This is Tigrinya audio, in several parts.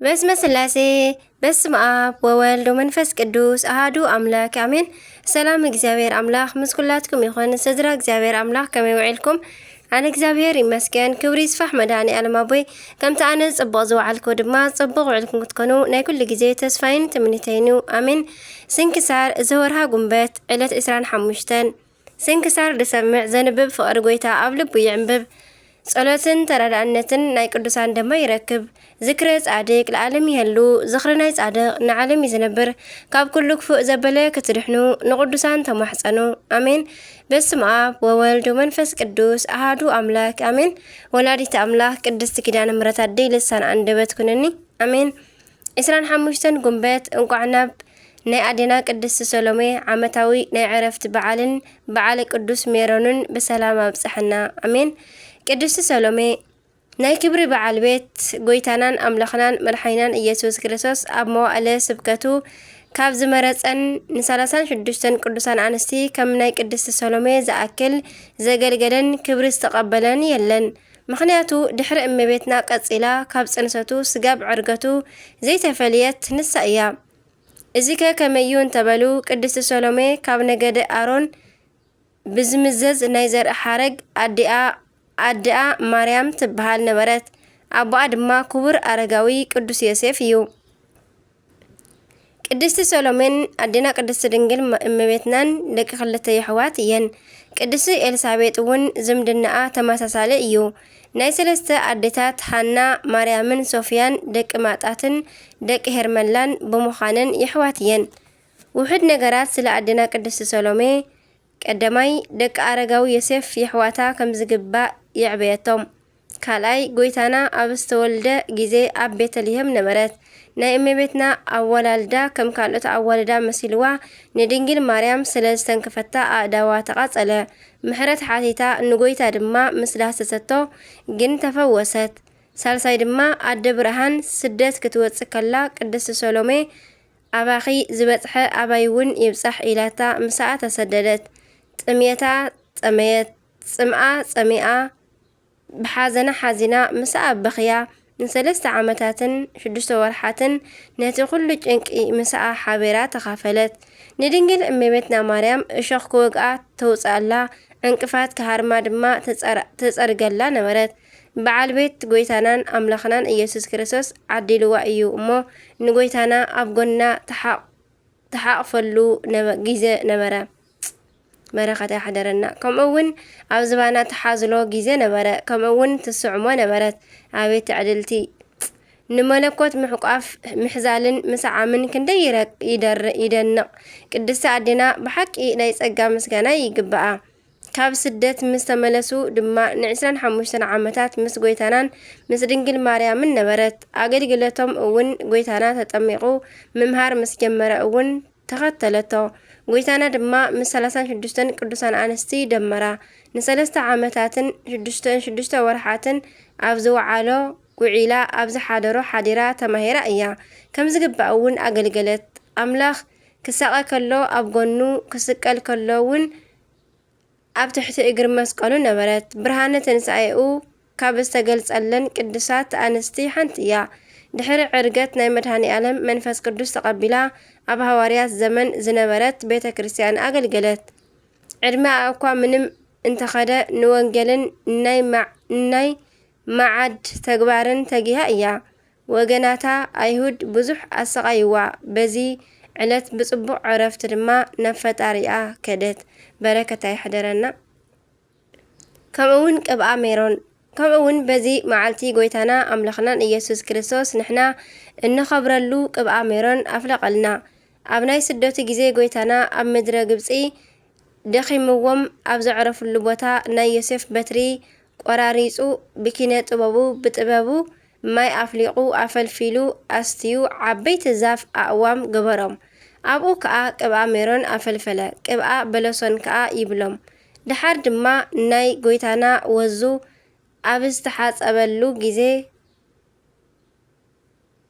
በስመ ስላሴ፣ በስመ ኣብ ወወልድ ወመንፈስ ቅዱስ ኣሃዱ ኣምላክ ኣሜን። ሰላም እግዚኣብሔር ኣምላክ ምስ ኩላትኩም ይኹን። ስድራ እግዚኣብሔር ኣምላክ ከመይ ውዒልኩም? ኣነ እግዚኣብሔር ይመስገን፣ ክብሪ ይስፋሕ መድኃኔ ዓለም ኣቦይ። ከምቲ ኣነ ጽቡቕ ዝወዓልኩ ድማ ጽቡቕ ውዕልኩም ክትኮኑ ናይ ኩሉ ግዜ ተስፋይን ትምኒተይን እዩ። ኣሜን። ስንክሳር ዘወርሃ ጉንበት ዕለት ዕስራን ሓሙሽተን። ስንክሳር ዝሰምዕ ዘንብብ ፍቕሪ ጎይታ ኣብ ልቡ ይዕንብብ። ጸሎትን ተረዳእነትን ናይ ቅዱሳን ድማ ይረክብ። ዝክረ ጻድቅ ለዓለም ይህሉ፣ ዝኽሪ ናይ ጻድቅ ንዓለም እዩ ዝነብር። ካብ ኩሉ ክፉእ ዘበለ ክትድሕኑ ንቅዱሳን ተማሕጸኑ። ኣሜን። በስመ ኣብ ወወልድ ወመንፈስ ቅዱስ ኣሃዱ ኣምላክ ኣሜን። ወላዲተ ኣምላክ ቅድስት ኪዳነ ምሕረት ኣደይ ልሳን ኣንደበት ኩንኒ። ኣሜን። ዕስራን ሓሙሽተን ጉንበት እንቋዕ ናብ ናይ ኣዴና ቅድስቲ ሰሎሜ ዓመታዊ ናይ ዕረፍቲ በዓልን በዓለ ቅዱስ ሜሮንን ብሰላም ኣብጽሐና። ኣሜን። ቅድስቲ ሰሎሜ ናይ ክብሪ በዓል ቤት ጎይታናን ኣምላኽናን መድሓኒናን ኢየሱስ ክርስቶስ ኣብ መዋእለ ስብከቱ ካብ ዝመረጸን ንሰላሳን ሽዱሽተን ቅዱሳን ኣንስቲ ከም ናይ ቅድስቲ ሰሎሜ ዝኣክል ዘገልገለን ክብሪ ዝተቐበለን የለን። ምኽንያቱ ድሕሪ እመቤትና ቀጺላ ካብ ጽንሰቱ ስጋብ ዕርገቱ ዘይተፈልየት ንሳ እያ። እዚከ ከመይ እዩ እንተበሉ፣ ቅድስቲ ሰሎሜ ካብ ነገደ ኣሮን ብዝምዘዝ ናይ ዘርኢ ሓረግ ኣዲኣ ኣዲኣ ማርያም ትበሃል ነበረት። ኣቦኣ ድማ ክቡር ኣረጋዊ ቅዱስ ዮሴፍ እዩ። ቅድስቲ ሰሎሜን ኣዴና ቅድስቲ ድንግል እመቤትናን ደቂ ክልተ የሕዋት እየን። ቅድስቲ ኤልሳቤጥ እውን ዝምድናኣ ተመሳሳሊ እዩ። ናይ ሰለስተ ኣዴታት ሃና፣ ማርያምን ሶፍያን ደቂ ማጣትን ደቂ ሄርመላን ብምዃነን የሕዋት እየን። ውሑድ ነገራት ስለ ኣዴና ቅድስቲ ሰሎሜ። ቀዳማይ፣ ደቂ ኣረጋዊ ዮሴፍ የሕዋታ ከም ዝግባእ የዕበየቶም። ካልኣይ፣ ጎይታና ኣብ ዝተወልደ ግዜ ኣብ ቤተልሔም ነበረት። ናይ እመቤትና ኣወላልዳ ከም ካልኦት ኣዋልዳ መሲልዋ ንድንግል ማርያም ስለ ዝተንከፈታ ኣእዳዋ ተቓጸለ። ምሕረት ሓቲታ፣ ንጎይታ ድማ ምስ ዳህሰሰቶ ግን ተፈወሰት። ሳልሳይ ድማ ኣደ ብርሃን ስደት ክትወጽእ ከላ ቅድስቲ ሰሎሜ ኣባኺ ዝበጽሐ ኣባይ እውን ይብጻሕ ኢላታ ምሳኣ ተሰደደት። ጥምየታ ጸመየት፣ ጽምኣ ጸሚኣ፣ ብሓዘና ሓዚና ምሳኣ በኽያ። ንሰለስተ ዓመታትን ሽዱሽተ ወርሓትን ነቲ ኩሉ ጭንቂ ምሳኣ ሓቢራ ተኻፈለት። ንድንግል እመቤትና ማርያም እሾኽ ክወግኣ ተውጽኣላ፣ ዕንቅፋት ክሃርማ ድማ ተጸር-፣ ተጸርገላ ነበረት። በዓል ቤት ጎይታናን ኣምላኽናን ኢየሱስ ክርስቶስ ዓዲልዋ እዩ እሞ፣ ንጎይታና ኣብ ጎና ተሓቕ-፣ ተሓቕፈሉ ነበ-፣ ግዜ ነበረ። በረኸት ያሕደረና። ከምኡ እውን ኣብ ዝባና ተሓዝሎ ግዜ ነበረ፣ ከምኡ እውን ትስዕሞ ነበረት። ኣቤት ትዕድልቲ! ንመለኮት ምሕቋፍ፣ ምሕዛልን ምስዓምን ክንደይ ይረ-፣ ይደር-፣ ይደንቕ። ቅድስቲ ኣዴና ብሓቂ ናይ ጸጋ ምስጋና ይግብኣ። ካብ ስደት ምስ ተመለሱ ድማ ንዕስራን ሓሙሽተን ዓመታት ምስ ጎይታናን ምስ ድንግል ማርያምን ነበረት። ኣገልግሎቶም እውን ጎይታና ተጠሚቑ ምምሃር ምስ ጀመረ እውን ተኸተለቶ። ጎይታና ድማ ምስ ሰላሳን ሽዱሽተን ቅዱሳን ኣንስቲ ደመራ። ንሰለስተ ዓመታትን ሽዱሽተን ሽዱሽተ ወርሓትን ኣብ ዝወዓሎ ውዒላ፣ ኣብ ዝሓደሮ ሓዲራ ተማሂራ እያ። ከም ዝግባእ እውን ኣገልገለት። ኣምላኽ ክሳቐ ከሎ ኣብ ጎኑ፣ ክስቀል ከሎ እውን ኣብ ትሕቲ እግሪ መስቀሉ ነበረት። ብርሃነ ትንሳኤኡ ካብ ዝተገልጸለን ቅዱሳት ኣንስቲ ሓንቲ እያ። ድሕሪ ዕርገት ናይ መድኃኔ ዓለም መንፈስ ቅዱስ ተቐቢላ ኣብ ሃዋርያት ዘመን ዝነበረት ቤተ ክርስቲያን ኣገልገለት። ዕድመኣ እኳ ምንም እንተኸደ ንወንጌልን ናይ ማ-፣ ናይ መዓድ ተግባርን ተጊሃ እያ። ወገናታ ኣይሁድ ብዙሕ ኣሰቓይዋ። በዚ ዕለት ብጽቡቕ ዕረፍቲ ድማ ናብ ፈጣሪኣ ከደት። በረከታ ይሕደረና። ከምኡ እውን ቅብኣ ሜሮን፣ ከምኡ እውን በዚ መዓልቲ ጎይታና ኣምላኽናን ኢየሱስ ክርስቶስ ንሕና እንኸብረሉ ቅብኣ ሜሮን ኣፍለቐልና። ኣብ ናይ ስደቱ ግዜ ጎይታና ኣብ ምድረ ግብጺ ደኺምዎም ኣብ ዘዕረፍሉ ቦታ ናይ ዮሴፍ በትሪ ቆራሪጹ ብኪነ ጥበቡ ብጥበቡ ማይ ኣፍሊቑ ኣፈልፊሉ ኣስትዩ ዓበይቲ ዛፍ ኣእዋም ገበሮም። ኣብኡ ከኣ ቅብኣ ሜሮን ኣፈልፈለ፣ ቅብኣ በለሶን ከኣ ይብሎም። ደሓር ድማ ናይ ጎይታና ወዙ ኣብ ዝተሓጸበሉ ግዜ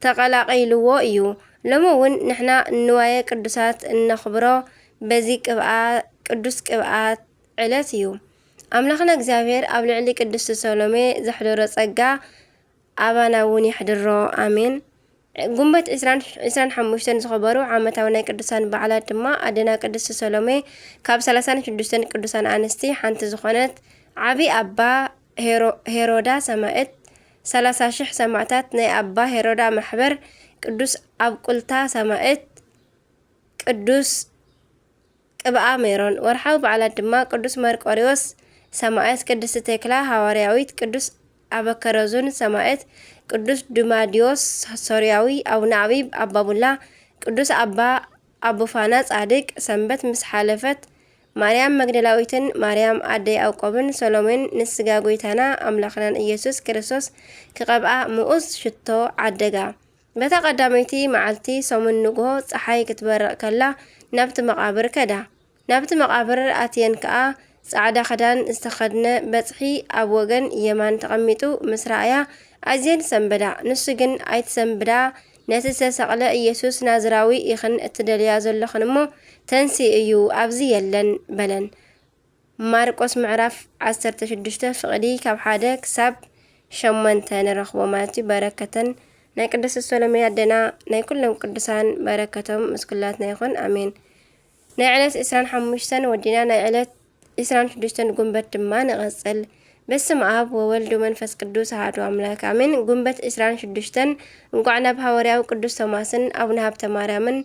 ተቐላቒልዎ እዩ። ሎሚ እውን ንሕና ንዋየ ቅዱሳት እነኽብሮ በዚ ቅብኣ-፣ ቅዱስ ቅብኣት ዕለት እዩ። ኣምላኽና እግዚኣብሔር ኣብ ልዕሊ ቅድስቲ ሰሎሜ ዘሕደሮ ጸጋ ኣባና እውን የሕድሮ። ኣሜን። ጉንበት ዕስራን ሓሙሽተን ዝኸበሩ ዓመታዊ ናይ ቅዱሳን በዓላት ድማ ኣደና ቅድስቲ ሰሎሜ ካብ ሰላሳን ሽዱሽተን ቅዱሳን ኣንስቲ ሓንቲ ዝኾነት ዓቢ ኣባ ሄሮዳ ሰማእት፣ ሰላሳ ሽሕ ሰማእታት ናይ ኣባ ሄሮዳ ማሕበር፣ ቅዱስ ኣብቁልታ ሰማእት፣ ቅዱስ ቅብኣ ሜሮን። ወርሓዊ በዓላት ድማ ቅዱስ መርቆሪዎስ ሰማእት፣ ቅድስቲ ቴክላ ሃዋርያዊት፣ ቅዱስ ኣበከረዙን ሰማእት፣ ቅዱስ ዱማዲዮስ ሶርያዊ፣ ኣቡነ ኣቢብ ኣባቡላ፣ ቅዱስ ኣባ ኣቡፋና ጻድቅ፣ ሰንበት ምስ ሓለፈት ማርያም መግደላዊትን ማርያም ኣደ ያዕቆብን ሰሎሜን ንስጋ ጎይታና ኣምላኽናን ኢየሱስ ክርስቶስ ክቐብኣ ምኡዝ ሽቶ ዓደጋ። በታ ቀዳመይቲ መዓልቲ ሰሙን ንግሆ ጸሓይ ክትበርቕ ከላ ናብቲ መቓብር ከዳ። ናብቲ መቓብር ኣትየን ከኣ ጻዕዳ ክዳን ዝተኸድነ በጽሒ ኣብ ወገን የማን ተቐሚጡ ምስ ረኣያ ኣዝየን ሰንበዳ። ንሱ ግን ኣይትሰንብዳ፣ ነቲ ዝተሰቕለ ኢየሱስ ናዝራዊ ኢኽን እትደልያ ዘለኽን እሞ ተንሲ እዩ፣ ኣብዚ የለን በለን። ማርቆስ ምዕራፍ ዓሰርተ ሽዱሽተ ፍቕዲ ካብ ሓደ ክሳብ ሸሞንተ ንረኽቦ ማለት እዩ። በረከተን ናይ ቅድስቲ ሰሎሜ ኣደና ናይ ኩሎም ቅዱሳን በረከቶም ምስ ኩላትና ይኹን፣ ኣሜን። ናይ ዕለት ዕስራን ሓሙሽተን ወዲና ናይ ዕለት ዕስራን ሽዱሽተን ጉንበት ድማ ንቐጽል። በስመ ኣብ ወወልድ ወመንፈስ ቅዱስ ኣሐዱ ኣምላክ ኣሜን። ጉንበት ዕስራን ሽዱሽተን እንቋዕ ናብ ሃዋርያዊ ቅዱስ ቶማስን ኣቡነ ሃብተ ማርያምን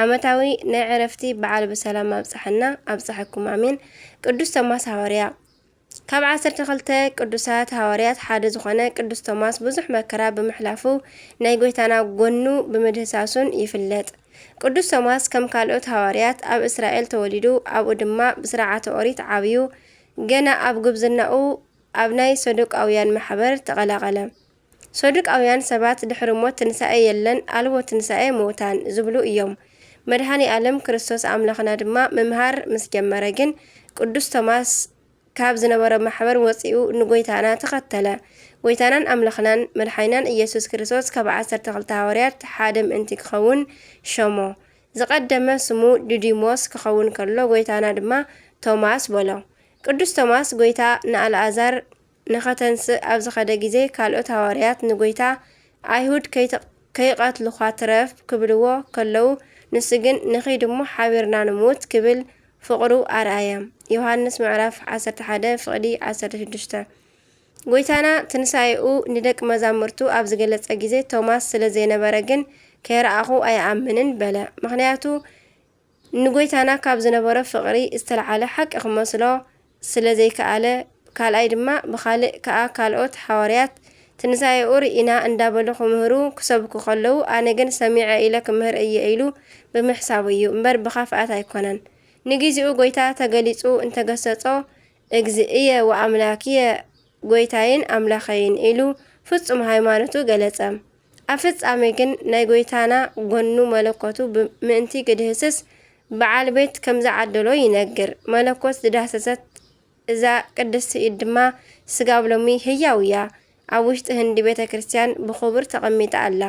ዓመታዊ ናይ ዕረፍቲ በዓል ብሰላም ኣብጽሐና ኣብጽሐኩም ኣሜን። ቅዱስ ቶማስ ሃዋርያ። ካብ ዓሰርተ ክልተ ቅዱሳት ሃዋርያት ሓደ ዝኾነ ቅዱስ ቶማስ ብዙሕ መከራ ብምሕላፉ ናይ ጎይታና ጎኑ ብምድህሳሱን ይፍለጥ። ቅዱስ ቶማስ ከም ካልኦት ሃዋርያት ኣብ እስራኤል ተወሊዱ፣ ኣብኡ ድማ ብስርዓተ ኦሪት ዓብዩ። ገና ኣብ ጉብዝናኡ ኣብ ናይ ሰዱቃውያን ማሕበር ተቐላቐለ። ሰዱቃውያን ሰባት ድሕሪ ሞት ትንሳኤ የለን፣ ኣልቦ ትንሳኤ ምውታን ዝብሉ እዮም። መድኃኔ ዓለም ክርስቶስ ኣምላኽና ድማ ምምሃር ምስ ጀመረ ግን ቅዱስ ቶማስ ካብ ዝነበሮ ማሕበር ወጺኡ ንጎይታና ተኸተለ። ጎይታናን ኣምላኽናን መድሓኒናን ኢየሱስ ክርስቶስ ካብ ዓሰርተ ክልተ ሃዋርያት ሓደ ምእንቲ ክኸውን ሸሞ። ዝቐደመ ስሙ ዲዲሞስ ክኸውን ከሎ ጎይታና ድማ ቶማስ በሎ። ቅዱስ ቶማስ ጎይታ ንኣልኣዛር ንኸተንስእ ኣብ ዝኸደ ግዜ ካልኦት ሃዋርያት ንጎይታ ኣይሁድ ከይተ-፣ ከይቐትሉኻ ትረፍ ክብልዎ ከለዉ ንሱ ግን ንኺድ እሞ ሓቢርና ንሙት ክብል ፍቕሩ ኣርኣየ። ዮሃንስ ምዕራፍ ዓሰርተ ሓደ ፍቕዲ ዓሰርተ ሽዱሽተ። ጎይታና ትንሳኤኡ ንደቂ መዛሙርቱ ኣብ ዝገለጸ ግዜ ቶማስ ስለ ዘይነበረ ግን ከይረኣኹ ኣይኣምንን በለ። ምኽንያቱ ንጎይታና ካብ ዝነበሮ ፍቕሪ ዝተልዓለ ሓቂ ክመስሎ ስለ ዘይከኣለ፣ ካልኣይ ድማ ብኻልእ ከኣ ካልኦት ሃዋርያት ትንሳኤኡ ርኢና እንዳበሉ ክምህሩ ክሰብኩ ከለዉ ኣነ ግን ሰሚዐ ኢለ ክምህር እየ ኢሉ ብምሕሳቡ እዩ እምበር ብኻፍኣት ኣይኮነን። ንጊዜኡ ጎይታ ተገሊጹ እንተገሰጾ፣ እግዚእየ ወኣምላክየ ጎይታይን ኣምላኸይን ኢሉ ፍጹም ሃይማኖቱ ገለጸ። ኣብ ፍጻሜ ግን ናይ ጎይታና ጎኑ መለኮቱ ብ-፣ ምእንቲ ክድህስስ በዓል ቤት ከም ዝዓደሎ ይነግር። መለኮት ዝዳሰሰት እዛ ቅድስቲ ኢድ ድማ ስጋብ ሎሚ ህያው እያ። ኣብ ውሽጢ ህንዲ ቤተ ክርስቲያን ብኽቡር ተቐሚጣ ኣላ።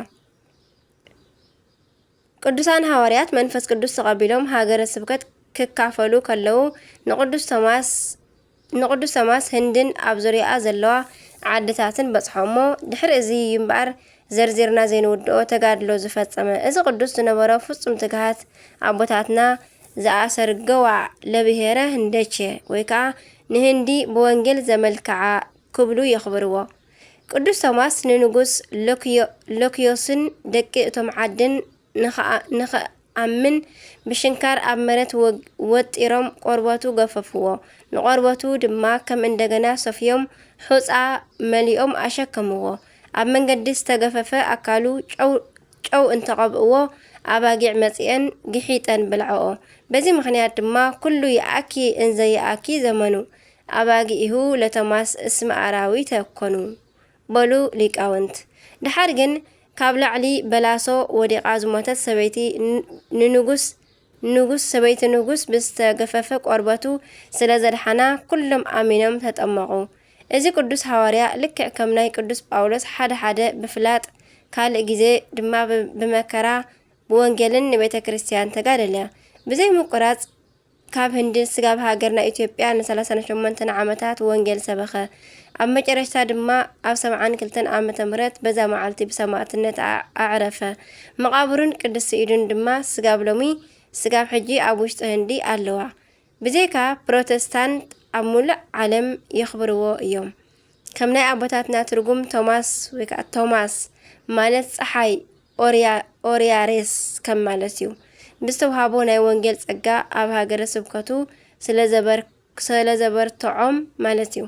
ቅዱሳን ሃዋርያት መንፈስ ቅዱስ ተቐቢሎም ሃገረ ስብከት ክካፈሉ ከለዉ ንቅዱስ ቶማስ፣ ንቅዱስ ቶማስ ህንድን ኣብ ዙርያኣ ዘለዋ ዓድታትን በጽሖ እሞ ድሕሪ እዚ እዩ እምበኣር ዘርዚርና ዘይንውድኦ ተጋድሎ ዝፈጸመ። እዚ ቅዱስ ዝነበሮ ፍጹም ትግሃት ኣቦታትና ዘኣሰርገዋ ለብሄረ ህንደቼ ወይ ከኣ ንህንዲ ብወንጌል ዘመልክዓ ክብሉ የኽብርዎ። ቅዱስ ቶማስ ንንጉስ ሎክዮ-፣ ሎክዮስን ደቂ እቶም ዓድን ንኸኣ-፣ ንኸኣምን ብሽንካር ኣብ መሬት ወግ-፣ ወጢሮም ቆርበቱ ገፈፍዎ። ንቆርበቱ ድማ ከም እንደገና ሰፍዮም ሑጻ መሊኦም ኣሸከምዎ። ኣብ መንገዲ ዝተገፈፈ ኣካሉ ጨው፣ ጨው እንተቐብእዎ ኣባጊዕ መጺኤን ግሒጠን በልዐኦ። በዚ ምኽንያት ድማ ኩሉ ይኣኪ እንዘ ይኣኪ ዘመኑ ኣባጊኢሁ ለቶማስ እስመ ኣራዊተ ኮኑ በሉ ሊቃውንት። ደሓር ግን ካብ ላዕሊ በላሶ ወዲቓ ዝሞተት ሰበይቲ ን-፣ ንንጉስ፣ ንጉስ ሰበይቲ ንጉስ ብዝተገፈፈ ቆርበቱ ስለ ዘድሓና ኩሎም ኣሚኖም ተጠመቑ። እዚ ቅዱስ ሃዋርያ ልክዕ ከም ናይ ቅዱስ ጳውሎስ ሓደ ሓደ ብፍላጥ ካልእ ግዜ ድማ ብ-፣ ብመከራ ብወንጌልን ንቤተ ክርስቲያን ተጋደለ። ብዘይ ምቁራጽ ካብ ህንዲ ስጋብ ሃገርና ኢትዮጵያ ን ሰላሳን ሸሞንተን ዓመታት ወንጌል ሰበኸ። ኣብ መጨረሽታ ድማ ኣብ ሰብዓን ክልተን ዓመተ ምህረት በዛ መዓልቲ ብሰማእትነት ኣ-፣ ኣዕረፈ። መቓብሩን ቅድስቲ ኢዱን ድማ ስጋብ ሎሚ፣ ስጋብ ሕጂ ኣብ ውሽጢ ህንዲ ኣለዋ። ብዘይካ ፕሮተስታንት ኣብ ሙሉእ ዓለም የኽብርዎ እዮም። ከም ናይ ኣቦታትና ትርጉም ቶማስ ወይ ከዓ ቶማስ ማለት ፀሓይ ኦርያ-፣ ኦርያሬስ ከም ማለት እዩ። ብዝተውሃቦ ናይ ወንጌል ጸጋ ኣብ ሃገረ ስብከቱ ስለ ዘበር-፣ ስለ ዘበርትዖም ማለት እዩ።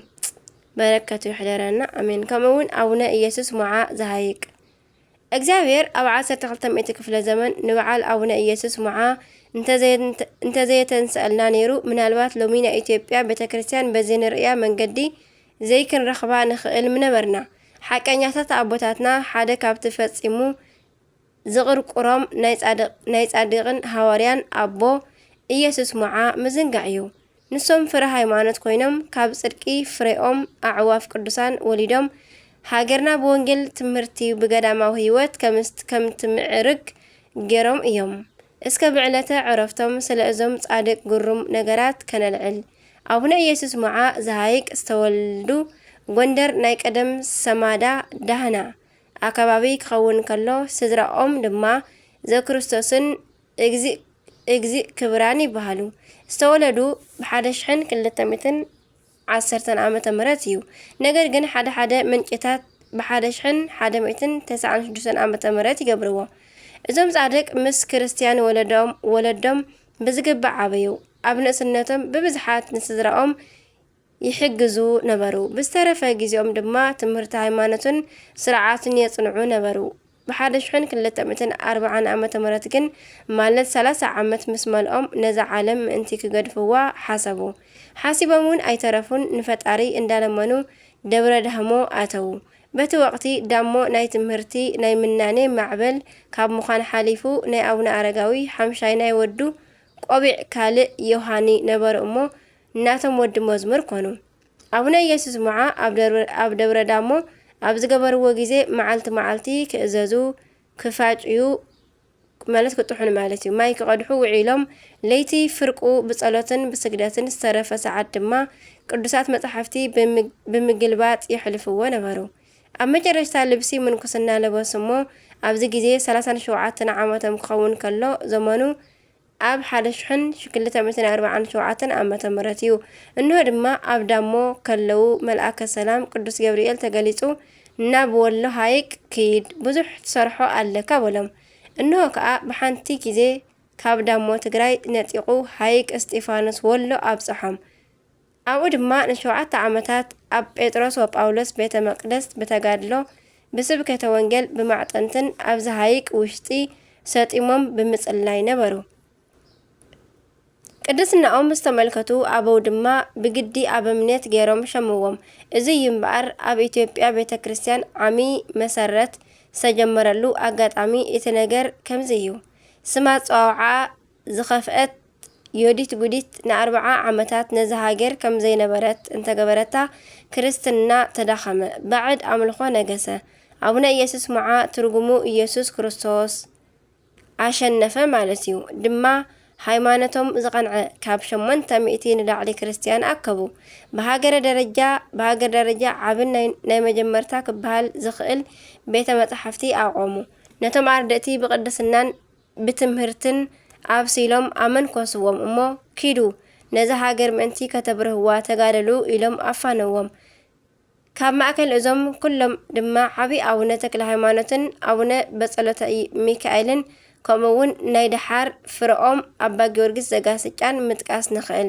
በረከቱ ይሕደረና፣ ኣሜን። ከምኡ እውን ኣቡነ ኢየሱስ ሞዓ ዘሃይቅ። እግዚኣብሔር ኣብ ዓሰርተ ክልተ ሚእቲ ክፍለ ዘመን ንበዓል ኣቡነ ኢየሱስ ሞዓ እንተዘየ-፣ እንተዘየተንስአልና ነይሩ፣ ምናልባት ሎሚ ናይ ኢትዮጵያ ቤተ ክርስቲያን በዚ ንርእያ መንገዲ ዘይክንረኽባ ንኽእል ምነበርና። ሓቀኛታት ኣቦታትና ሓደ ካብቲ ፈጺሙ ዝቕርቁሮም ናይ ጻድቕ-፣ ናይ ጻድቕን ሃዋርያን ኣቦ ኢየሱስ ሞዓ ምዝንጋዕ እዩ። ንሶም ፍረ ሃይማኖት ኮይኖም ካብ ጽድቂ ፍሬኦም ኣዕዋፍ ቅዱሳን ወሊዶም ሃገርና ብወንጌል ትምህርቲ ብገዳማዊ ህይወት ከምስት-፣ ከም ትምዕርግ ገይሮም እዮም። እስከ ብዕለተ ዕረፍቶም ስለ እዞም ጻድቅ ግሩም ነገራት ከነልዕል። ኣቡነ ኢየሱስ ሞዓ ዘሃይቅ ዝተወልዱ ጎንደር ናይ ቀደም ሰማዳ ዳህና ኣከባቢ ክኸውን ከሎ፣ ስድራኦም ድማ ዘክርስቶስን እግዚእ፣ እግዚእ ክብራን ይበሃሉ። ዝተወለዱ ብሓደ ሽሕን ክልተ ሚእትን ዓሰርተን ዓመተ ምህረት እዩ። ነገር ግን ሓደ ሓደ ምንጭታት ብሓደ ሽሕን ሓደ ሚእትን ተስዓን ሽዱሽተን ዓመተ ምህረት ይገብርዎ። እዞም ጻድቅ ምስ ክርስትያን ወለዶም፣ ወለዶም ብዝግባእ ዓበዩ። ኣብ ንእስነቶም ብብዝሓት ንስድራኦም ይሕግዙ ነበሩ። ብዝተረፈ ግዜኦም ድማ ትምህርቲ ሃይማኖትን ስርዓትን የጽንዑ ነበሩ። ብሓደ ሽሕን ክልተ ሚእትን ኣርብዓን ዓመተ ምህረት ግን፣ ማለት ሰላሳ ዓመት ምስ መልኦም፣ ነዛ ዓለም ምእንቲ ክገድፍዋ ሓሰቡ። ሓሲቦም እውን ኣይተረፉን፣ ንፈጣሪ እንዳለመኑ ደብረ ዳህሞ ኣተዉ። በቲ ወቕቲ ዳሞ ናይ ትምህርቲ ናይ ምናኔ ማዕበል ካብ ምዃን ሓሊፉ፣ ናይ ኣቡነ ኣረጋዊ ሓምሻይ ናይ ወዱ ቆቢዕ ካልእ ዮሃኒ ነበሩ እሞ፣ ናቶም ወዲ መዝሙር ኮኑ። ኣቡነ ኢየሱስ ሞዓ ኣብ ደብረ፣ ኣብ ደብረ ዳሞ ኣብ ዝገበርዎ ግዜ መዓልቲ መዓልቲ ክእዘዙ፣ ክፋጭዩ፣ ማለት ክጥሕኑ ማለት እዩ፣ ማይ ክቐድሑ ውዒሎም፣ ለይቲ ፍርቁ ብጸሎትን ብስግደትን፣ ዝተረፈ ሰዓት ድማ ቅዱሳት መጻሕፍቲ ብምግ-፣ ብምግልባጥ የሕልፍዎ ነበሩ። ኣብ መጨረሽታ ልብሲ ምንኩስና ለበሱ እሞ፣ ኣብዚ ግዜ ሰላሳን ሸውዓተን ዓመቶም ክኸውን ከሎ፣ ዘመኑ ኣብ ሓደ ሽሕን ክልተ ሚእትን ኣርባዓን ሸውዓተን ዓመተ ምህረት እዩ። እንሆ ድማ ኣብ ዳሞ ከለዉ መልኣከ ሰላም ቅዱስ ገብርኤል ተገሊጹ፣ "ናብ ወሎ ሃይቅ ክይድ፣ ብዙሕ ትሰርሖ ኣለካ" በሎም። እንሆ ከኣ ብሓንቲ ግዜ ካብ ዳሞ ትግራይ ነጢቑ ሃይቅ እስጢፋኖስ ወሎ ኣብጽሖም። ኣብኡ ድማ ንሸውዓተ ዓመታት ኣብ ጴጥሮስ ወጳውሎስ ቤተ መቅደስ ብተጋድሎ፣ ብስብከተ ወንጌል፣ ብማዕጠንትን ኣብዚ ሃይቅ ውሽጢ ሰጢሞም ብምጽላይ ነበሩ። ቅድስናኦም ዝተመልከቱ ኣበው ድማ ብግዲ ኣበምኔት ገይሮም ሸምዎም። እዚ እዩ እምበኣር ኣብ ኢትዮጵያ ቤተ ክርስቲያን ዓሚ መሰረት ዝተጀመረሉ ኣጋጣሚ። እቲ ነገር ከምዚ እዩ። ስም ኣጸዋውዓ ዝኸፍአት ዮዲት ጉዲት ንኣርብዓ ዓመታት ነዛ ሃገር ከም ዘይነበረት እንተገበረታ፣ ክርስትና ተዳኸመ፣ ባዕድ ኣምልኾ ነገሰ። ኣቡነ ኢየሱስ ሞዓ ትርጉሙ ኢየሱስ ክርስቶስ ኣሸነፈ ማለት እዩ። ድማ ሃይማኖቶም ዝቐንዐ ካብ ሸሞንተ ሚእቲ ንላዕሊ ክርስትያን ኣከቡ። ብሃገረ ደረጃ፣ ብሃገር ደረጃ ዓብን ናይ፣ ናይ መጀመርታ ክበሃል ዝኽእል ቤተ መጻሕፍቲ ኣቆሙ። ነቶም ኣርድእቲ ብቅድስናን ብትምህርትን ኣብሲሎም ኣመንኮስዎም እሞ፣ "ኪዱ፣ ነዛ ሃገር ምእንቲ ከተብርህዋ ተጋደሉ" ኢሎም ኣፋነዎም። ካብ ማእከል እዞም ኩሎም ድማ ዓቢ ኣቡነ ተክለ ሃይማኖትን ኣቡነ በጸሎተ ሚካኤልን፣ ከምኡ እውን ናይ ደሓር ፍረኦም ኣባ ጊዮርጊስ ዘጋስጫን ምጥቃስ ንኽእል።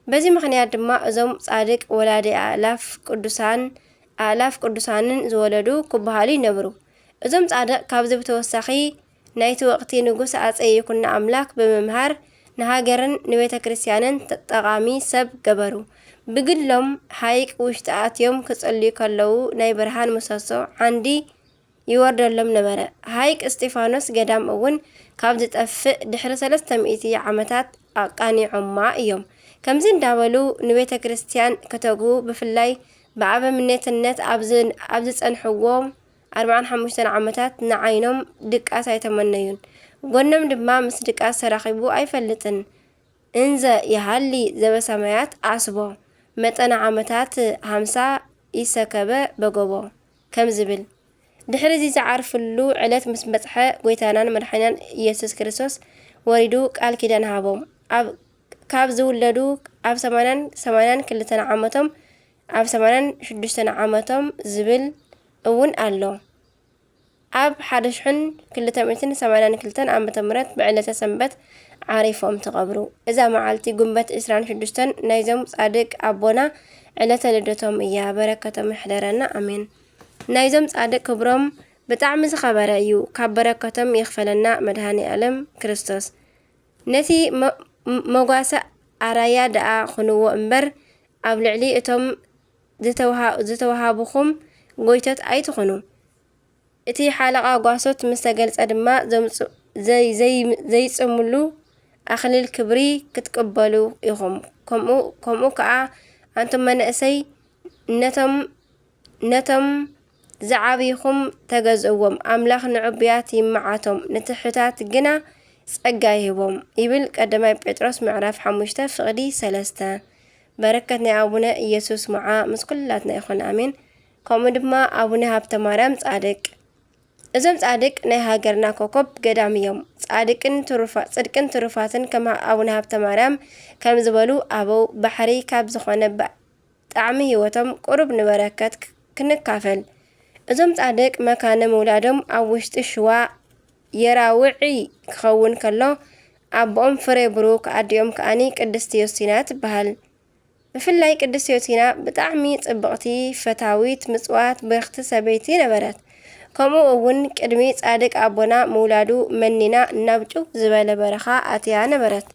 በዚ ምኽንያት ድማ እዞም ጻድቅ ወላዲ ኣእላፍ ቅዱሳን፣ ኣእላፍ ቅዱሳንን ዝወለዱ ክበሃሉ ይነብሩ። እዞም ጻድቅ ካብዚ ብተወሳኺ ናይቲ ወቕቲ ንጉስ ኣጸ ይኩኖ ኣምላክ ብምምሃር ንሃገርን ንቤተ ክርስቲያንን ጠ-፣ ጠቓሚ ሰብ ገበሩ። ብግሎም ሃይቅ ውሽጢ ኣትዮም ክጽልዩ ከለዉ ናይ ብርሃን ምሰሶ ዓንዲ ይወርደሎም ነበረ። ሃይቅ እስጢፋኖስ ገዳም እውን ካብ ዝጠፍእ ድሕሪ ሰለስተ ሚእቲ ዓመታት ኣቃኒዖማ እዮም። ከምዚ እንዳበሉ ንቤተ ክርስቲያን ከተግሁ፣ ብፍላይ ብኣበምኔትነት ኣብ ዝ-፣ ኣብ ዝጸንሕዎ ኣርብዓን ሓሙሽተን ዓመታት ንዓይኖም ድቃስ ኣይተመነዩን። ጎኖም ድማ ምስ ድቃስ ተራኺቡ ኣይፈልጥን። እንዘ ይሃሊ ዘበሰማያት ኣስቦ፣ መጠነ ዓመታት ሃምሳ ይሰከበ በጎቦ፣ ከም ዝብል። ድሕሪ እዚ ዝዓርፍሉ ዕለት ምስ በጽሐ፣ ጐይታናን መድሓኒናን ኢየሱስ ክርስቶስ ወሪዱ ቃል ኪዳን ሃቦም። ኣብ፣ ካብ ዝውለዱ ኣብ ሰማንያን ሰማንያን ክልተን ዓመቶም፣ ኣብ ሰማንያን ሽዱሽተን ዓመቶም ዝብል እውን ኣሎ። ኣብ ሓደ ሽሕን ክልተ ሚእትን ሰማንያን ክልተን ዓመተ ምህረት ብዕለተ ሰንበት ዓሪፎም ተቐብሩ። እዛ መዓልቲ ጉንበት ዕስራን ሽዱሽተን ናይዞም ጻድቅ ኣቦና ዕለተ ልደቶም እያ። በረከቶም ይሕደረና፣ ኣሜን። ናይዞም ጻድቅ ክብሮም ብጣዕሚ ዝኸበረ እዩ። ካብ በረከቶም ይኽፈለና መድሃኔ ኣለም ክርስቶስ። ነቲ መ-፣ መጓሰ ኣራያ ደኣ ኹንዎ እምበር፣ ኣብ ልዕሊ እቶም ዝተውሃ-፣ ዝተውሃቡኹም ጎይቶት ኣይትኹኑ። እቲ ሓለቓ ጓሶት ምስ ተገልጸ ድማ፣ ዘምጽ-፣ ዘይ-፣ ዘይ-፣ ዘይጽምሉ ኣኽሊል ክብሪ ክትቅበሉ ኢኹም። ከምኡ፣ ከምኡ ከኣ ኣንቱም መናእሰይ ነቶም፣ ነቶም ዝዓብይኹም ተገዝእዎም። ኣምላኽ ንዕቡያት ይመዓቶም፣ ንትሑታት ግና ጸጋ ይህቦም ይብል ቀዳማይ ጴጥሮስ ምዕራፍ ሓሙሽተ ፍቕዲ ሰለስተ። በረከት ናይ ኣቡነ ኢየሱስ ሞዓ ምስ ኩላትና ይኹን፣ ኣሜን። ከምኡ ድማ ኣቡነ ሃብተ ማርያም ጻድቅ። እዞም ጻድቅ ናይ ሃገርና ኮኮብ ገዳም እዮም። ጻድቅን ትሩፋ-፣ ጽድቅን ትሩፋትን ከም ኣቡነ ሃብተ ማርያም ከም ዝበሉ ኣበው፣ ባሕሪ ካብ ዝኾነ ባ-፣ ጣዕሚ ህይወቶም ቁሩብ ንበረከት ክ-፣ ክንካፈል። እዞም ጻድቅ መካነ ምውላዶም ኣብ ውሽጢ ሽዋ የራውዒ ክኸውን ከሎ፣ ኣቦኦም ፍሬ ብሩክ፣ ኣዲኦም ከኣኒ ቅድስቲ ዮስቲና ትበሃል። ብፍላይ ቅድስቲ ዮስቲና ብጣዕሚ ጽብቕቲ፣ ፈታዊት ምጽዋት፣ ብርኽቲ ሰበይቲ ነበረት። ከምኡ እውን ቅድሚ ጻድቅ ኣቦና ምውላዱ መኒና ናብ ጭው ዝበለ በረኻ ኣትያ ነበረት።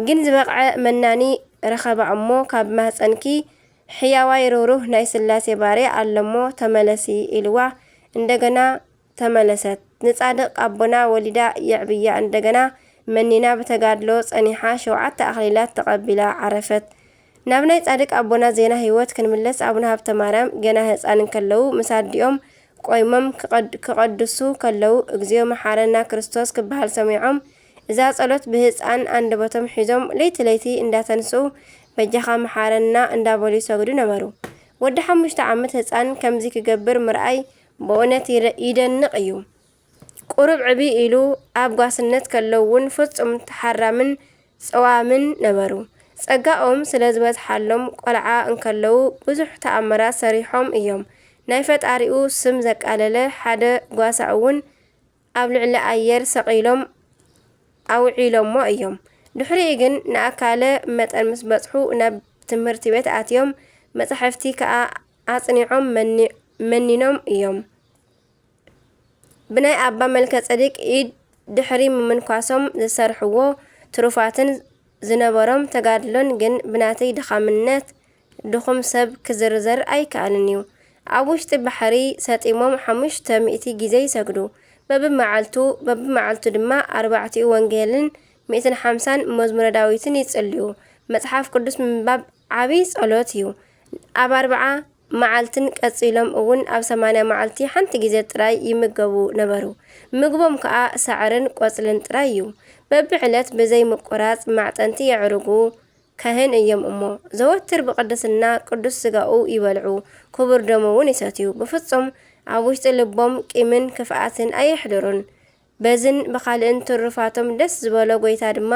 ግን ዝበቕዐ መናኒ ረኸባ እሞ፣ ካብ ማህጸንኪ ሕያዋይ ርህሩህ ናይ ስላሴ ባርያ ኣሎ እሞ ተመለሲ ኢልዋ፣ እንደገና ተመለሰት። ንጻድቅ ኣቦና ወሊዳ የዕብያ፣ እንደገና መኒና ብተጋድሎ ጸኒሓ ሸውዓተ ኣኽሊላት ተቐቢላ ዓረፈት። ናብ ናይ ጻድቅ ኣቦና ዜና ህይወት ክንምለስ፣ ኣቡነ ሃብተ ማርያም ገና ህጻን እንከለዉ ምስ ኣዲኦም ቆይሞም ክቐድ-፣ ክቐድሱ ከለዉ፣ "እግዚኣብ መሓረና ክርስቶስ" ክበሃል ሰሚዖም፣ እዛ ጸሎት ብህጻን ኣንደበቶም ሒዞም ለይቲ ለይቲ እንዳተንስኡ "በጃኻ መሓረና" እንዳበሉ ይሰግዱ ነበሩ። ወዲ ሓሙሽተ ዓመት ህጻን ከምዚ ክገብር ምርኣይ ብእውነት ይረ-፣ ይደንቕ እዩ። ቁሩብ ዕብይ ኢሉ ኣብ ጓስነት ከለዉ እውን ፍጹም ተሓራምን ጸዋምን ነበሩ። ጸጋኦም ስለ ዝበዝሓሎም፣ ቆልዓ እንከለዉ ብዙሕ ተኣምራት ሰሪሖም እዮም። ናይ ፈጣሪኡ ስም ዘቃለለ ሓደ ጓሳ እውን ኣብ ልዕሊ ኣየር ሰቒሎም ኣውዒሎሞ እዮም። ድሕሪኡ ግን ንኣካለ መጠን ምስ በጽሑ ናብ ትምህርቲ ቤት ኣትዮም፣ መጻሕፍቲ ከኣ ኣጽኒዖም መኒ-፣ መኒኖም እዮም። ብናይ ኣባ መልከ ጸዲቅ ኢድ ድሕሪ ምምንኳሶም ዝሰርሕዎ ትሩፋትን ዝነበሮም ተጋድሎን ግን ብናተይ ድኻምነት ድኹም ሰብ ክዝርዘር ኣይከኣልን እዩ። ኣብ ውሽጢ ባሕሪ ሰጢሞም ሓሙሽተ ሚእቲ ግዜ ይሰግዱ። በብመዓልቱ፣ በብመዓልቱ ድማ ኣርባዕቲኡ ወንጌልን ሚእትን ሓምሳን መዝሙረ ዳዊትን ይጽልዩ። መጽሓፍ ቅዱስ ምንባብ ዓቢ ጸሎት እዩ። ኣብ ኣርብዓ መዓልትን ቀጺሎም እውን ኣብ ሰማንያ መዓልቲ ሓንቲ ግዜ ጥራይ ይምገቡ ነበሩ። ምግቦም ከኣ ሳዕርን ቆጽልን ጥራይ እዩ። በብዕለት ብዘይ ምቁራጽ ማዕጠንቲ የዕርጉ። ካህን እዮም እሞ፣ ዘወትር ብቅድስና ቅዱስ ስጋኡ ይበልዑ፣ ክቡር ደሙ እውን ይሰትዩ። ብፍጹም ኣብ ውሽጢ ልቦም ቂምን ክፍኣትን ኣየሕድሩን። በዝን ብኻልእን ትሩፋቶም ደስ ዝበሎ ጐይታ ድማ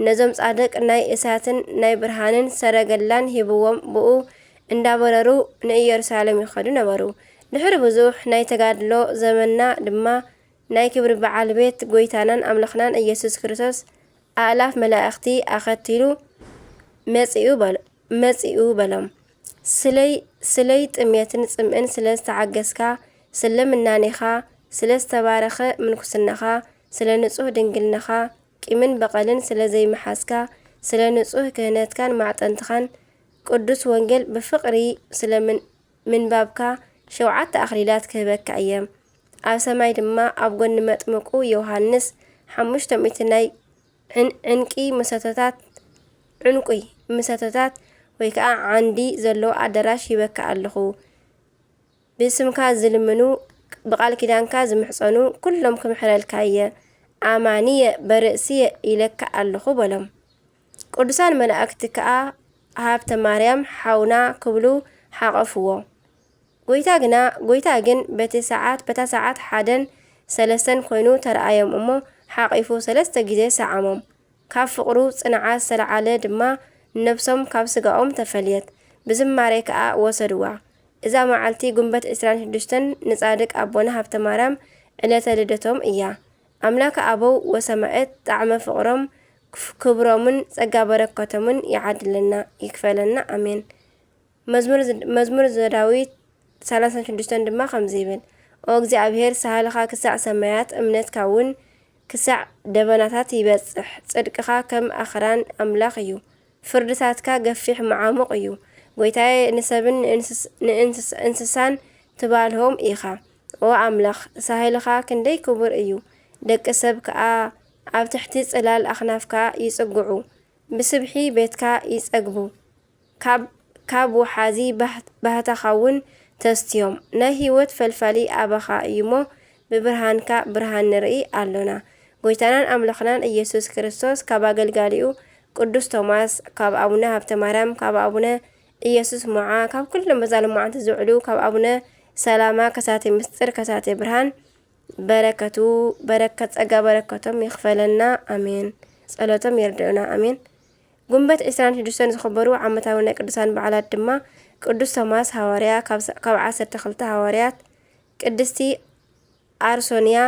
ነዞም ጻድቅ ናይ እሳትን ናይ ብርሃንን ሰረገላን ሂብዎም፣ ብኡ እንዳበረሩ ንኢየሩሳሌም ይኸዱ ነበሩ። ድሕሪ ብዙሕ ናይ ተጋድሎ ዘመንና ድማ ናይ ክብሪ በዓል ቤት ጐይታናን ኣምላኽናን ኢየሱስ ክርስቶስ ኣእላፍ መላእኽቲ ኣኸቲሉ መጺኡ በሎ-፣ መጺኡ በሎም። ስለይ፣ ስለይ ጥሜትን ጽምእን ስለ ዝተዓገስካ፣ ስለ ምናኔኻ፣ ስለ ዝተባረኸ ምንኩስናኻ፣ ስለ ንጹህ ድንግልናኻ፣ ቂምን በቐልን ስለ ዘይመሓዝካ፣ ስለ ንጹህ ክህነትካን ማዕጠንትኻን፣ ቅዱስ ወንጌል ብፍቕሪ ስለ ምን-፣ ምንባብካ፣ ሸውዓተ ኣኽሊላት ክህበካ እየ። ኣብ ሰማይ ድማ ኣብ ጐኒ መጥምቁ ዮሃንስ ሓሙሽተ ሚእቲ ናይ ዕን-፣ ዕንቂ ምሰቶታት፣ ዕንቁይ ምሰቶታት ወይ ከኣ ዓንዲ ዘለዎ ኣዳራሽ ሂበካ ኣለኹ። ብስምካ ዝልምኑ፣ ብቃል ኪዳንካ ዝምሕጸኑ ኩሎም ክምሕረልካ እየ። ኣማኒ እየ፣ በርእሲ እየ ኢለካ ኣለኹ በሎም። ቅዱሳን መላእክቲ ከኣ ሃብተ ማርያም ሓውና ክብሉ ሓቐፍዎ። ጎይታ ግና፣ ጎይታ ግን በቲ ሰዓት፣ በታ ሰዓት ሓደን ሰለስተን ኮይኑ ተረኣዮም እሞ ሓቒፉ ሰለስተ ግዜ ሰዓሞም። ካብ ፍቕሩ ጽንዓት ዝተለዓለ ድማ ነብሶም ካብ ስጋኦም ተፈልየት፣ ብዝማሬ ከኣ ወሰድዋ። እዛ መዓልቲ ጉንበት ዕስራን ሽዱሽተን ንጻድቅ ኣቦና ሃብተ ማርያም ዕለተ ልደቶም እያ። ኣምላከ ኣበው ወሰማእት ጣዕመ ፍቕሮም፣ ክፍ-፣ ክብሮምን ጸጋ በረከቶምን ይዓድለና፣ ይክፈለና። ኣሜን። መዝሙር ዝ-፣ መዝሙር ዘዳዊት ሰላሳን ሽዱሽተን ድማ ከምዚ ይብል፣ ኦ እግዚኣብሔር፣ ሳህልኻ ክሳዕ ሰማያት፣ እምነትካ እውን ክሳዕ ደበናታት ይበጽሕ። ጽድቅኻ ከም ኣኽራን ኣምላኽ እዩ፣ ፍርድታትካ ገፊሕ መዓሙቕ እዩ። ጎይታዬ፣ ንሰብን ንእንስስ-፣ ንእንስስ-፣ እንስሳን ትባልሆም ኢኻ። ኦ ኣምላኽ፣ ሳህልኻ ክንደይ ክቡር እዩ! ደቂ ሰብ ከኣ ኣብ ትሕቲ ጽላል ኣኽናፍካ ይጽግዑ፣ ብስብሒ ቤትካ ይጸግቡ። ካብ፣ ካብ ወሓዚ ባህ-፣ ባህታኻውን ተስትዮም። ናይ ህይወት ፈልፋሊ ኣባኻ እዩሞ፣ ብብርሃንካ ብርሃን ንርኢ ኣሎና። ጎይታናን ኣምላኽናን ኢየሱስ ክርስቶስ ካብ ኣገልጋሊኡ ቅዱስ ቶማስ፣ ካብ ኣቡነ ሃብተ ማርያም፣ ካብ ኣቡነ ኢየሱስ ሞዓ፣ ካብ ኩሎም በዛ ሎማዓንቲ ዝውዕሉ፣ ካብ ኣቡነ ሰላማ ከሳቴ ምስጢር፣ ከሳቴ ብርሃን፣ በረከቱ፣ በረከት ጸጋ በረከቶም ይኽፈለና። ኣሜን። ጸሎቶም ይርድኡና። ኣሜን። ጉንበት ዕስራን ሽዱሽተን ዝኽበሩ ዓመታዊ ናይ ቅዱሳን በዓላት ድማ ቅዱስ ቶማስ ሃዋርያ ካብ ስ-፣ ካብ ዓሰርተ ክልተ ሃዋርያት፣ ቅድስቲ ኣርሶንያ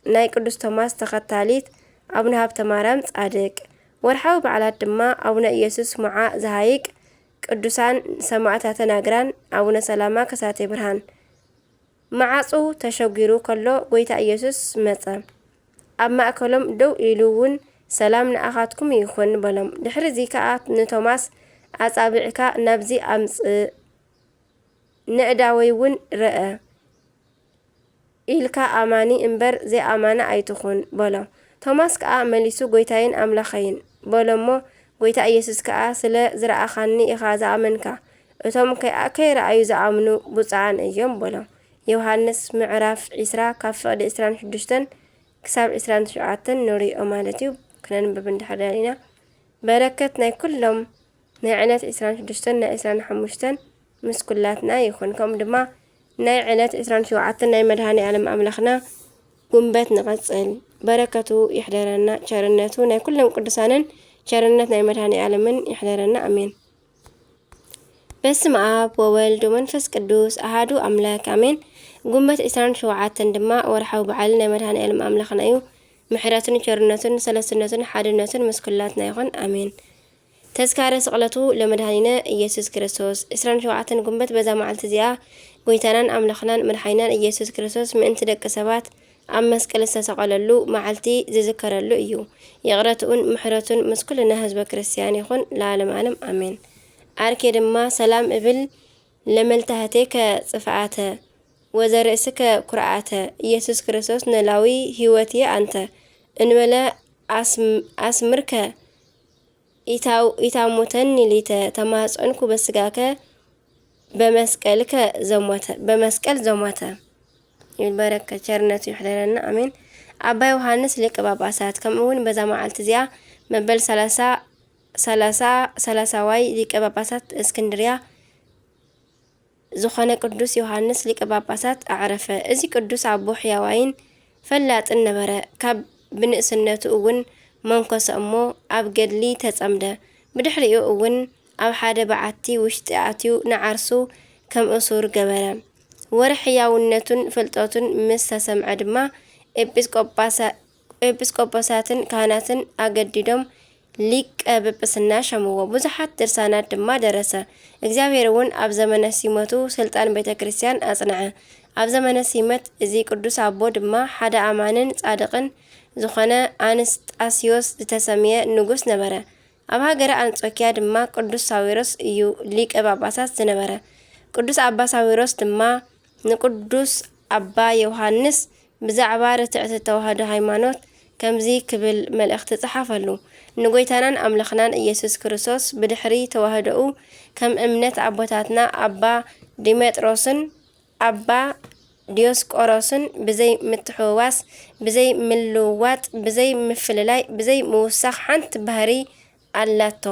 ናይ ቅዱስ ቶማስ ተኸታሊት፣ ኣቡነ ሃብተ ማርያም ጻድቅ። ወርሓዊ በዓላት ድማ ኣቡነ ኢየሱስ ሞዓ ዘሃይቅ፣ ቅዱሳን ሰማዕታተ ናግራን፣ ኣቡነ ሰላማ ከሳቴ ብርሃን። መዓጹ ተሸጒሩ ከሎ ጐይታ ኢየሱስ መጸ። ኣብ ማእከሎም ደው ኢሉ እውን፣ ሰላም ንኣኻትኩም ይኹን በሎም። ድሕሪዚ ከኣ ንቶማስ፣ ኣጻብዕካ ናብዚ ኣምጽእ፣ ነእዳወይ እውን ርኣ ኢልካ ኣማኒ እምበር ዘይኣማኒ ኣይትኹን በሎ። ቶማስ ከኣ መሊሱ፣ ጐይታይን ኣምላኸይን በሎ እሞ፣ ጐይታ ኢየሱስ ከኣ፣ ስለ ዝረኣኻኒ ኢኻ ዝኣመንካ፣ እቶም ከይ-፣ ከይረኣዩ ዝኣምኑ ብፁዓን እዮም በሎ። ዮሃንስ ምዕራፍ ዕስራ ካብ ፍቕዲ ዕስራን ሽዱሽተን ክሳብ ዕስራን ትሽዓተን ንርእዮ ማለት እዩ። ክነንብብ እንድሕር ደሊና፣ በረከት ናይ ኩሎም ናይ ዕለት ዕስራን ሽዱሽተን ናይ ዕስራን ሓሙሽተን ምስ ኩላትና ይኹን። ከምኡ ድማ ናይ ዕለት ዕስራን ሸውዓተን ናይ መድኃኔ ዓለም ኣምላኽና ጉንበት ንቐጽል። በረከቱ ይሕደረና፣ ቸርነቱ ናይ ኩሎም ቅዱሳንን ቸርነት ናይ መድኃኔ ዓለምን ይሕደረና። ኣሜን። በስመ ኣብ ወወልድ ወመንፈስ ቅዱስ ኣሃዱ ኣምላክ ኣሜን። ጉንበት ዕስራን ሸውዓተን ድማ ወርሓዊ በዓል ናይ መድኃኔ ዓለም ኣምላኽና እዩ። ምሕረቱን ቸርነቱን ሰለስትነቱን ሓድነቱን ምስ ኩላትና ይኹን። ኣሜን። ተዝካረ ስቕለቱ ለመድኃኒነ ኢየሱስ ክርስቶስ። ዕስራን ሸውዓተን ጉንበት በዛ መዓልቲ እዚኣ ጐይታናን ኣምላኽናን መድሓኒናን ኢየሱስ ክርስቶስ ምእንቲ ደቂ ሰባት ኣብ መስቀል ዝተሰቐለሉ መዓልቲ ዝዝከረሉ እዩ። ይቕረትኡን ምሕረቱን ምስ ኩልና ህዝበ ክርስቲያን ይኹን ለዓለም ዓለም። ኣሜን። ኣርኬ ድማ ሰላም እብል ለመልታህቴከ ጽፍዓተ ወዘርእስከ ኩርዓተ። ኢየሱስ ክርስቶስ ንላዊ ህይወትየ ኣንተ እንበለ ኣስም-፣ ኣስምርከ ኢታው-፣ ኢታሞተኒ ሊተ ተማጸንኩ በስጋከ በመስቀልከ ዘሞተ፣ በመስቀል ዘሞተ። ይበረከ ቸርነቱ ይሕደረና። ኣሜን። ኣባ ዮሃንስ ሊቀ ጳጳሳት፣ ከምኡ እውን በዛ መዓልቲ እዚኣ መበል ሰላሳ፣ ሰላሳ፣ ሰላሳዋይ ሊቀ ጳጳሳት እስክንድርያ ዝኾነ ቅዱስ ዮሃንስ ሊቀ ጳጳሳት ኣዕረፈ። እዚ ቅዱስ ኣቦ ሕያዋይን ፈላጥን ነበረ። ካብ ብንእስነቱ እውን መንኮሰ እሞ ኣብ ገድሊ ተጸምደ። ብድሕሪኡ እውን ኣብ ሓደ በዓቲ ውሽጢ ኣትዩ ንዓርሱ ከም እሱር ገበረ። ወረ ሕያውነቱን ፍልጠቱን ምስ ተሰምዐ ድማ ኤጲስቆጳሳ-፣ ኤጲስቆጶሳትን ካህናትን ኣገዲዶም ሊቀ ጵጵስና ሸምዎ። ብዙሓት ድርሳናት ድማ ደረሰ። እግዚኣብሔር እውን ኣብ ዘመነ ሲመቱ ስልጣን ቤተ ክርስቲያን ኣጽንዐ። ኣብ ዘመነ ሲመት እዚ ቅዱስ ኣቦ ድማ ሓደ ኣማንን ጻድቕን ዝኾነ ኣንስጣስዮስ ዝተሰምየ ንጉስ ነበረ። ኣብ ሃገረ ኣንጾኪያ ድማ ቅዱስ ሳዊሮስ እዩ ሊቀ ጳጳሳት ዝነበረ። ቅዱስ ኣባ ሳዊሮስ ድማ ንቅዱስ ኣባ ዮሃንስ ብዛዕባ ርትዕቲ ተዋህዶ ሃይማኖት ከምዚ ክብል መልእኽቲ ጸሓፈሉ። ንጎይታናን ኣምላኽናን ኢየሱስ ክርስቶስ ብድሕሪ ተዋህዶኡ ከም እምነት ኣቦታትና ኣባ ዲሜጥሮስን ኣባ ዲዮስቆሮስን ብዘይ ምትሕውዋስ፣ ብዘይ ምልውዋጥ፣ ብዘይ ምፍልላይ፣ ብዘይ ምውሳኽ ሓንቲ ባህሪ ኣላቶ።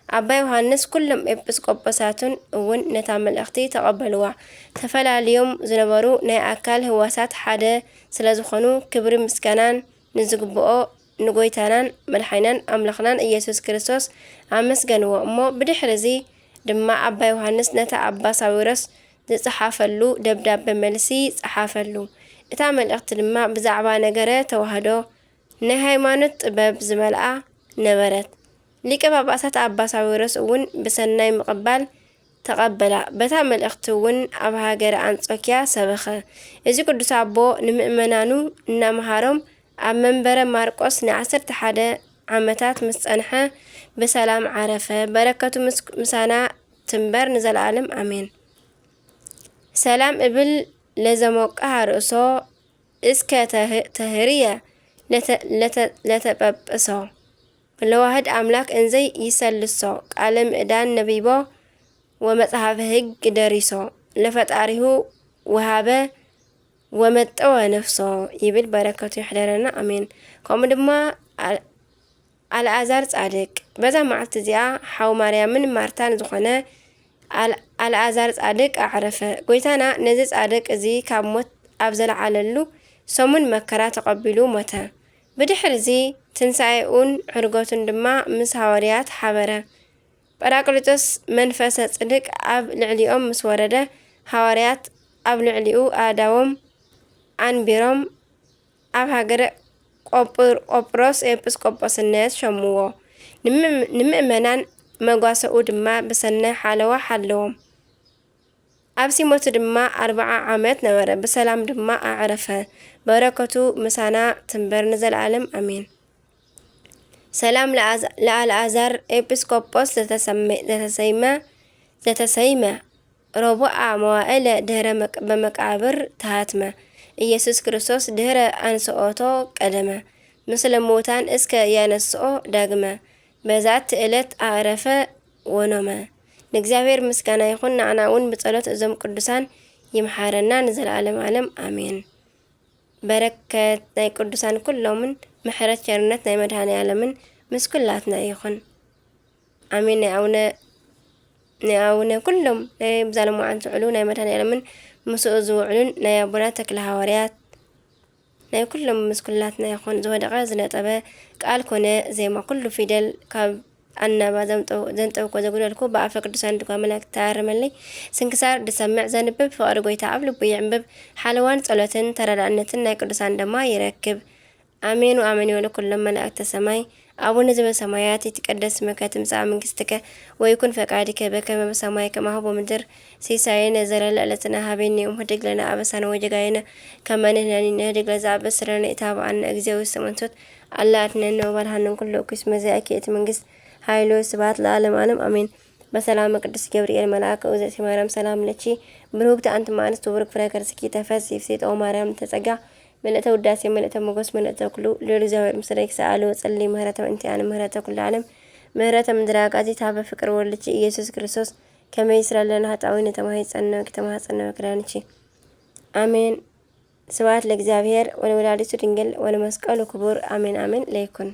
ኣባ ዮሃንስ ኩሎም ኤጲስቆጶሳቱን እውን ነታ መልእኽቲ ተቐበልዋ። ተፈላልዮም ዝነበሩ ናይ ኣካል ህዋሳት ሓደ ስለ ዝኾኑ፣ ክብሪ ምስጋናን ንዝግብኦ ንጎይታናን መድሓኒናን ኣምላኽናን ኢየሱስ ክርስቶስ ኣመስገንዎ። እሞ ብድሕሪ እዚ ድማ ኣባ ዮሃንስ ነታ ኣባ ሳዊሮስ ዝጸሓፈሉ ደብዳበ መልሲ ጸሓፈሉ። እታ መልእኽቲ ድማ ብዛዕባ ነገረ ተዋህዶ ናይ ሃይማኖት ጥበብ ዝመልኣ ነበረት። ሊቀ ጳጳሳት ኣባ ሳዊሮስ እውን ብሰናይ ምቕባል ተቐበላ። በታ መልእኽቲ እውን ኣብ ሃገረ ኣንጾኪያ ሰበኸ። እዚ ቅዱስ ኣቦ ንምእመናኑ እናመሃሮም ኣብ መንበረ ማርቆስ ንዓሰርተ ሓደ ዓመታት ምስ ጸንሐ ብሰላም ዓረፈ። በረከቱ ምስ-፣ ምሳና ትንበር ንዘለዓለም ኣሜን። ሰላም እብል ለዘሞቃ ርእሶ እስከ ተህ-፣ ተህርየ ለተ-፣ ለተ-፣ ለተጳጳሶ። ለዋህድ ኣምላክ እንዘይ ይሰልሶ፣ ቃለ ምእዳን ነቢቦ ወመጽሓፈ ህግ ደሪሶ፣ ለፈጣሪሁ ወሃበ ወመጠወ ነፍሶ ይብል። በረከቱ ይሕደረና፣ ኣሜን። ከምኡ ድማ ኣል-፣ ኣልኣዛር ጻድቅ። በዛ መዓልቲ እዚኣ ሓው ማርያምን ማርታን ዝኾነ ኣል-፣ ኣልኣዛር ጻድቅ ኣዕረፈ። ጎይታና ነዚ ጻድቅ እዚ ካብ ሞት ኣብ ዘለዓለሉ ሰሙን መከራ ተቐቢሉ ሞተ። ብድሕሪ እዚ ትንሳኤኡን ዕርገቱን ድማ ምስ ሃዋርያት ሓበረ። ጳራቅሊጦስ መንፈሰ ጽድቅ ኣብ ልዕሊኦም ምስ ወረደ፣ ሃዋርያት ኣብ ልዕሊኡ ኣእዳዎም ኣንቢሮም ኣብ ሃገረ ቆጵር-፣ ቆጵሮስ ኤጲስቆጶስነት ሸምዎ። ንምእም-፣ ንምእመናን መጓሰኡ ድማ ብሰናይ ሓለዋ ሓለዎም። ኣብ ሲሞቱ ድማ ኣርብዓ ዓመት ነበረ፣ ብሰላም ድማ ኣዕረፈ። በረከቱ ምሳና ትንበር ንዘለዓለም ኣሜን። ሰላም ለኣዝ-፣ ለኣልኣዛር ኤጲስቆጶስ ዘተሰመ-፣ ዘተሰይመ፣ ዘተሰይመ፣ ረቡዓ መዋዕለ ድህረ መቅ-፣ በመቃብር ተሃትመ። ኢየሱስ ክርስቶስ ድህረ ኣንስኦቶ ቀደመ፣ ምስለ ምውታን እስከ ያነስኦ ዳግመ። በዛቲ ዕለት ኣዕረፈ ወኖመ። ንእግዚኣብሔር ምስጋና ይኹን፣ ንዓና እውን ብጸሎት እዞም ቅዱሳን ይምሓረና ንዘለዓለም ዓለም ኣሜን። በረከት ናይ ቅዱሳን ኩሎምን ምሕረት ቸርነት ናይ መድኃኔ ዓለምን ምስ ኩላትና ይኹን። ኣሜን። ናይ ኣቡነ፣ ናይ ኣቡነ ኩሎም ናይ ብዛሎም መዓልቲ ውዕሉ ናይ መድኃኔ ዓለምን ምስኡ ዝውዕሉን ናይ ኣቦና ተክለ ሃዋርያት ናይ ኩሎም ምስ ኩላትና ይኹን። ዝወደቐ ዝነጠበ ቃል ኮነ ዜማ ኩሉ ፊደል ካብ ኣናባ ዘምጠው-፣ ዘንጠብኮ ዘጉደልኩ ብኣፈ ቅዱሳን ድጓ መላእክት ተኣርመለይ። ስንክሳር ድሰምዕ ዘንብብ ፍቕሪ ጎይታ ኣብ ልቡ ይዕንብብ። ሓለዋን ጸሎትን ተረዳእነትን ናይ ቅዱሳን ደማ ይረክብ። ኣሜን ወኣሜን ይበሉ ኩሎም መላእክተ ሰማይ። ኣቡነ ዘበሰማያት ይትቀደስ ስምከ ትምጻእ መንግስትከ ወይኩን ፈቃድከ በከመ በሰማይ ከማሁ በምድር። ሲሳየነ ዘለለ ዕለትነ ሀበነ ዮም ህድግ ለነ አበሳነ ወጌጋየነ ከመ ንሕነኒ ንህድግ ለዘአበስረነ ኢታብአነ እግዚኦ ውስተ መንሱት አላ አድነነ ወባልሃንን ኩሉ እኩይ እስመ ዚአኪ እቲ መንግስት ኃይሉ ስብሐት ለዓለም ዓለም አሜን። በሰላም ቅዱስ ገብርኤል መልአክ እግዝእቲ ማርያም ሰላም ለኪ ብሩክት አንቲ እምአንስት ወብሩክ ፍሬ ከርስኪ ተፈሲ ፍሴት ኦ ማርያም ተጸጋ ምልእተ ውዳሴ ምልእተ ሞገስ ምልእተ ኩሉ ልዑል እግዚኣብሔር ምስሌኪ ሰአሊ ወጸሊ ምህረተ እንቲአነ ምህረተ ኩሉ ዓለም ምህረተ ምድረ አጋዚ ታበ ፍቅር ወልድኪ ኢየሱስ ክርስቶስ ከመ ይስረለነ ኃጣዊ ንተማሂጸነ ወኪተማሐጸነ ወክዳንኪ አሜን። ስብሐት ለእግዚኣብሔር ወለወላዲቱ ድንግል ወለመስቀሉ ክቡር አሜን አሜን ለይኩን።